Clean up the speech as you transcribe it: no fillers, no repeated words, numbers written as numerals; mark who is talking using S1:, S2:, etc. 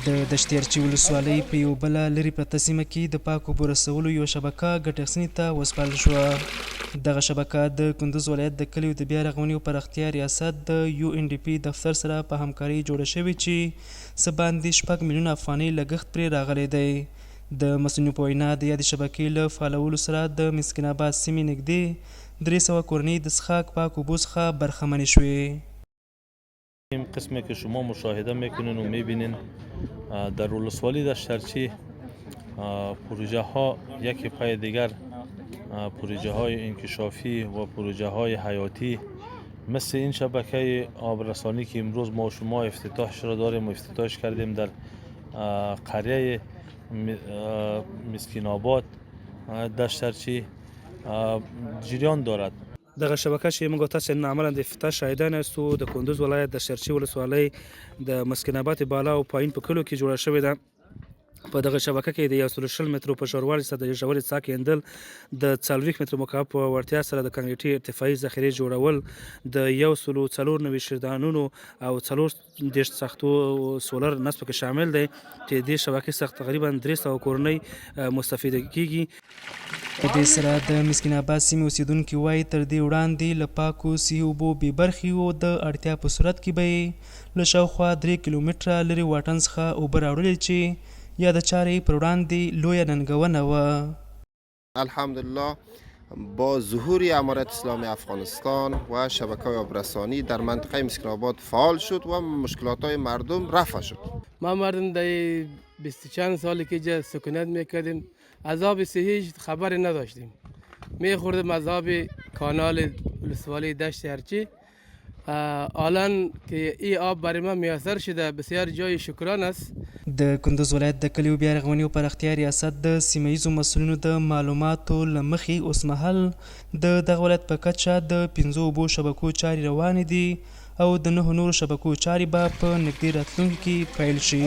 S1: د دشت ارچي ولسوالۍ په یوه بله لرې پرته سیمه کې د پاکو اوبو رسولو یوه شبکه ګټې اخیستنې ته وسپارل شوه. دغه شبکه د کندوز ولایت د کلیو د بیا رغونې او پراختیا ریاست د یو این ډي پي دفتر سره په همکارۍ جوړه شوې چې څه باندې 6 میلیونه افغانۍ لګښت پرې راغلی دی. د مسؤلینو په وینا، د یادې شبکې له فعالولو سره د مسکین آباد سیمې نږدې 300 کورنۍ د څښاک پاکو اوبو څخه برخمنې شوې.
S2: قسمی که شما مشاهده میکنین و میبینین، در ولسوالی دشت ارچی پروژه ها یکی پای دیگر، پروژه های انکشافی و پروژه های حیاتی مثل این شبکه آبرسانی که امروز ما شما افتتاحش را داریم و افتتاحش کردیم، در قریه مسکین آباد دشت ارچی جریان دارد.
S3: دغه شبکه چې موږ تاسو نن عملاً د افتتاح شاهدان یاستو، د کندوز ولایت د دشت ارچي ولسوالۍ د مسکین آباد بالا او پایین په کلو کې جوړه شوې ده. په دغه شبکه کې د 120 مترو په ژوروالي سره د ژورې څاه کیندل، د 40 مترو مکعب په وړتیا سره د کانکریټي ارتفاعي ذخیرې جوړول، د 194 شیردانونو او 34 څاښتو سولر نصب کې شامل دی چې دې شبکې څخه تقریبا 300 کورنۍ مستفیده کیږي.
S1: په دې سره د مسکین آباد سیمې اوسېدونکي وايي، تر دې وړاندې له پاکو صحي اوبو بې برخې وو، د اړتیا په صورت کې به یې له شاوخوا 3 کیلومتره لرې واټن څخه اوبه راوړلې چې یاده چاره یې پر وړاندې لویه ننګونه وه.
S4: الحمدلله، با ظهور امارت اسلامی افغانستان و شبکه آبرسانی در منطقه مسکین آباد فعال شد و مشکلات های مردم رفع شد.
S5: ما مردم در بیست چند سالی که اینجا سکونت میکردیم، از آب صحی خبری نداشتیم. میخوردیم از آب کانال ولسوالی دشت ارچی. الان که ای آب برای ما میسر شده، بسیار جای شکران است.
S1: د کندوز ولایت د کلیو بیا رغونې او پراختیا ریاست د سیمه ییزو مسؤلینو د معلوماتو له مخې، اوسمهال د دغه ولایت په کچه د پنځو اوبو شبکو چارې روانې دي او د نهو نورو شبکو چارې به په نږدې راتلونکي کې پیل شي.